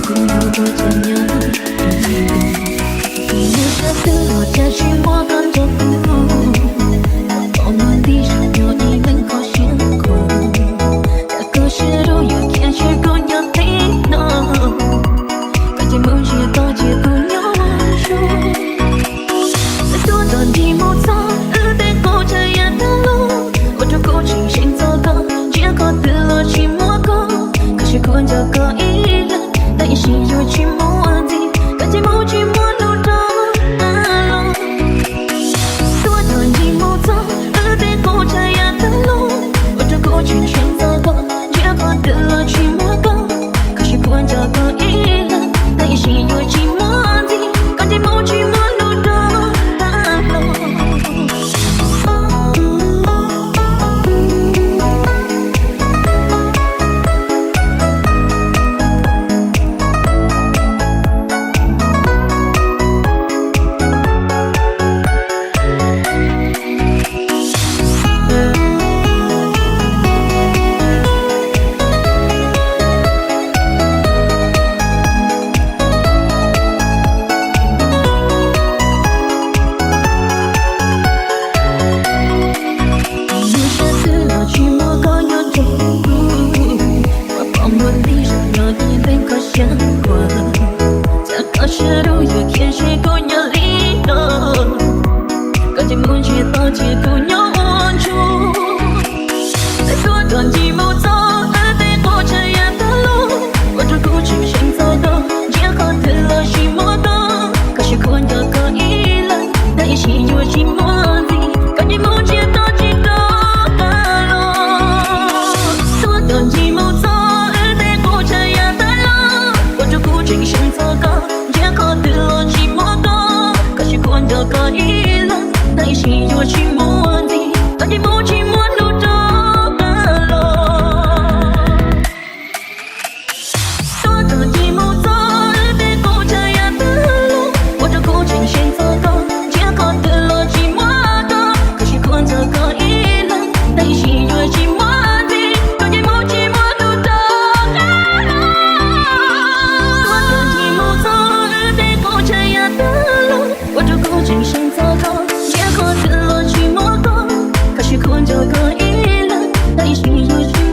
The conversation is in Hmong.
Kuv yog koj tseem nyob, kuv nyob sab twg los cas tsis muaj koj nrog kuv. Koj muaj nti zog nyob ib leeg koj siab nqhuav, cas koj siab zoo yuav khiav ntshe koj nyob qhib no. Koj cia mus ntsiag to cia kuv nyob ua ntsuag. Wb tuaj tom ncig mus txog wb tej qub tsav yam tag los, ua rau kuv tseem seev txog koj, ntsiab qhov twg los tsis muaj koj. Koj siab khuav nco koj ib leeg, tab sis yuav tsis muaj ntxiv, koj cia mus tsis muaj hnub rov qab los. Tuaj tom ncig mus txog wb tej qub tsav yam tag los, ua rau kuv tseem seev txog koj, ntsiab qhov twg los tsis muaj koj. Koj siab khuav nco koj ib leeg, tab sis yuav tsis muaj ntxiv, koj cia mus tsis muaj hnub rov qab los. Nyob sab twg los tsis muaj koj nyob nrog kuv, ua pom muaj nti zog nyob ib leeg koj siab nqhuav, cas koj siab zoo yuav khiav ntshe koj nyob li no. Koj cia mus ntsiag to cia kuv nyob ua ntsuag. Wb tuaj tom ncig mus txog wb tej qub tsav yam tag los, ua rau kuv tseem seev txog koj, ntsiab qhov twg los tsis muaj koj. Koj siab khuav nco koj ib leeg, tab sis yuav tsis muaj ntxiv, koj cia mus ntsiag to tsis rov qab los. Tuaj tom ncig mus txog wb tej qub tsav yam tag los, ua rau kuv tseem seev txog koj, ntsiab qhov twg los tsis muaj koj. Koj siab khuav nco koj ib leeg, tab sis yuav tsis muaj ntxiv, koj cia mus tsis muaj hnub rov qab los. Tuaj tom ncig mus txog wb tej qub tsav yam tag los, ua rau kuv tseem seev txog koj, ntsiab qhov twg los tsis muaj koj. Koj siab khuav nco koj ib leeg, tab sis yuav tsis muaj ntxiv, koj cia mus tsis muaj hnub rov qab los. Tuaj tom ncig mus txog wb tej qub tsav yam tag los, ua rau kuv tseem seev txog koj, ntsiab qhov twg los tsis muaj koj. Koj siab khuav nco koj ib leeg, tab sis yuav tsis